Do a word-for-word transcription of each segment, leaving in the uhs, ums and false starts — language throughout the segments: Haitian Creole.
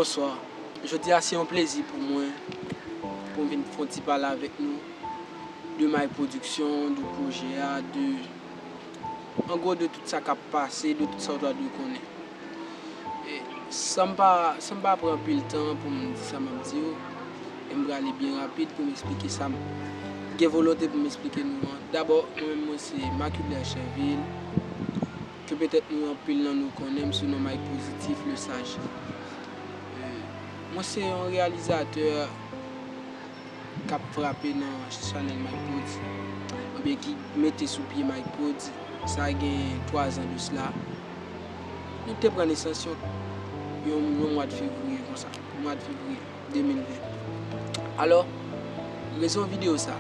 Bonswa. Jodi a se yon plezi pou mwen pou m vin fè yon ti pale avèk nou de Mike Production, de pwojè a, de, an gwo, de tout sa k ap pase, de tout sa w ta dwe konnen. E san m pa, san m pa pran anpil tan pou m di sa m ap di yo, e m prale byen rapid pou m eksplike sa m gen volonte pou m eksplike nou an. Dabò, mwen menm mwen se Maculier Chervil, ke petèt nou anpil nan nou konnen m sou non Mike Positif, Le Sage. E, mwen se yon reyalizatè k ap frape nan chanèl Mike Prodz, oubyen ki mete sou pye Mike Prodz, sa gen twa zan de sila. Nou te pran nesans yon, yon, yon mwa de fevriye konsa, mwa de fevriye de mil ven. Alò, rezon videyo sa,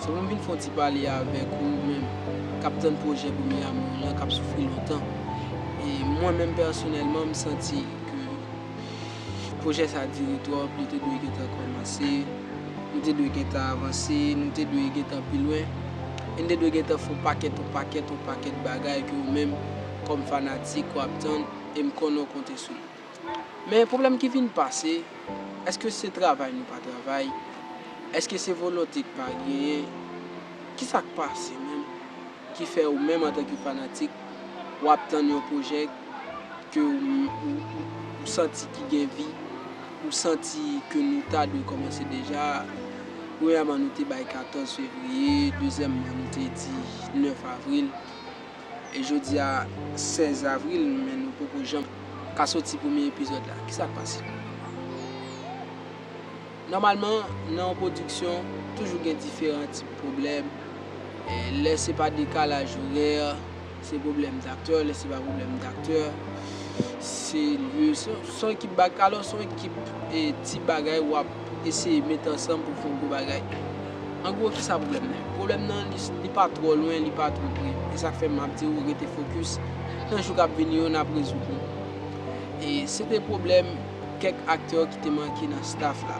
se pou m vin fè yon ti pale avèk ou menm k ap tann pwojè Premye Amour lan, k ap soufri lontan. E mwen menm pèsonèlman, m santi ke pwojè sa dire twòp, li te dwe gentan kòmanse, nou te dwe gentan avanse, nou te dwe gentan pi lwen, e n te dwe gentan fè yon pakèt, yon pakèt, yon pakèt bagay ke ou menm, kòm fanatik, w ap tann, e m konnen w konte sou nou. Men pwoblèm ki vin pase, èske se travay nou pa travay? Èske se volonte k pa genyen? Kisa k pase menm? Ki fè ou menm antanke fanatik, w ap tann yon pwojè ke ou, ou, ou, ou santi ki gen vi, ou santi ke nou ta dwe kòmanse deja. Premyèman, nou te bay katòz fevriye, dezyèmman, nou te di nèf avril, e jodi a sèz avril, men nou poko janm ka soti premye epizòd la. Kisa k pase? Nòmalman, nan yon pwodiksyon, toujou gen diferan tip pwoblèm. E, lè se pa dekalaj orè, se pwoblèm daktè, lè se pa pwoblèm daktè, se lye, se, se yon ekip bag-, alò, se yon ekip, e, ti bagay w ap eseye met ansanm pou fè yon gwo bagay. An gwo, kisa pwoblèm nan? Pwoblèm nan, li, li pa twò lwen, li pa twò pre. E sa k fè m ap di w rete fokis. Nan jou k ap vini yo, n ap rezoud nou. E se te pwoblèm kèk aktè ki te manke nan staff la.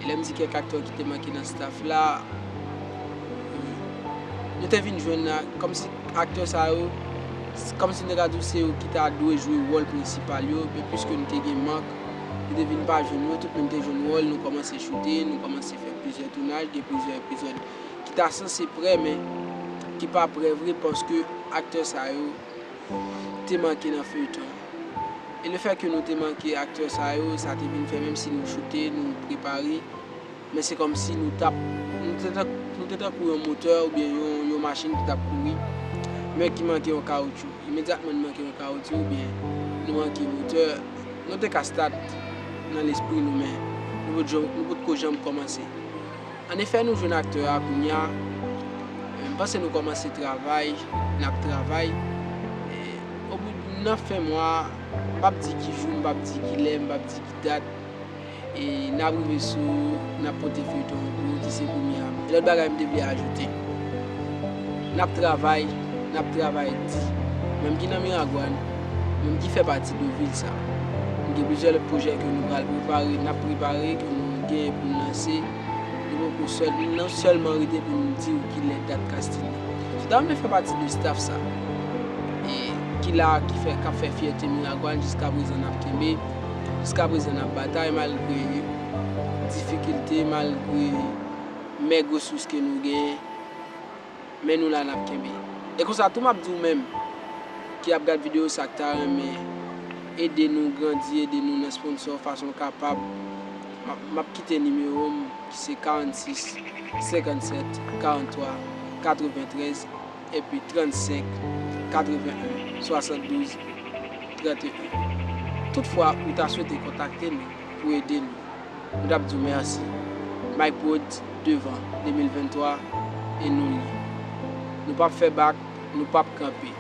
E lè m di kèk aktè ki te manke nan staff la, nou te vin jwenn la, kòmsi aktè sa yo, kòmsi nou te ka di w se yo ki ta dwe jwe wòl prensipal yo, men piske nou te gen mank, nou te vin pa jwenn yo, tout moun te jwenn wòl, nou kòmanse choute, nou kòmanse fè plizyè tounaj, gen plizyè epizòd ki ta sanse prè, men ki pa prè vre, paske aktè sa yo te manke nan feyton an. E lefètke nou te manke aktè sa yo, sa te vin fè menm si nou choute, nou prepare, men se kòmsi nou t ap, nou te tan-, nou te tankou yon motè oubyen yon, yon machin ki t ap kouri, men ki manke yon kawotchou. Imedyatman nou manke yon kawotchou oubyen nou manke motè, nou te ka stat nan lespri nou, men nou potko, nou potko janm kòmanse. Annefè, nou jwenn aktè a kounye a. M panse nou kòmanse travay, n ap travay. E, o bout, nan fen mwa, m p ap di ki jou, m p ap di ki lè, m p ap di ki dat. E n ap rive sou, n ap pote feyton an pou ou, ki se Premye Amour. Lòt bagay m te vle ajoute. N ap travay, n ap travay di. Menm ki nan Miragwàn, menm ki fè pati de vil sa. M gen plizyè lòt pwojè ke nou pral prepare, n ap prepare, ke nou genyen pou n lanse. Nou poko sèl, nou sèlman rete pou nou di w ki lè dat casting nan. Sodam vle fè pati de staff sa. E ki la, ki fè, k ap fè fyète Miragwàn, jiska prezan n ap kenbe. Jiska prezan n ap batay malgre difikilte, malgre mèg resous ke nou genyen. Men nou la, n ap kenbe. E konsa tou, m ap di w menm ki ap gad videyo sa, k ta renmen ede nou grandi, ede nou nan sponsò fason w kapab, m ap, m ap kite nimewo m ki se karannsis, senkannsèt, karanntwa, katreventrèz, epi trannsenk, katrevennen, swasanndouz, tranteyen. Toutfwa ou ta swete kontakte nou pou ede nou, nou t ap di w mèsi. Mike Prodz devan, de mil venntwa, e nou li. Nou p ap fè bak, nou p ap kanpe.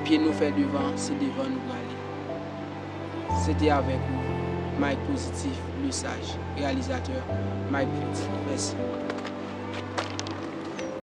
Pye nou fè devan, se devan nou prale. Se te avèk ou, Mike Positif, Le Sage, reyalizatè Mike Prodz. Mèsi.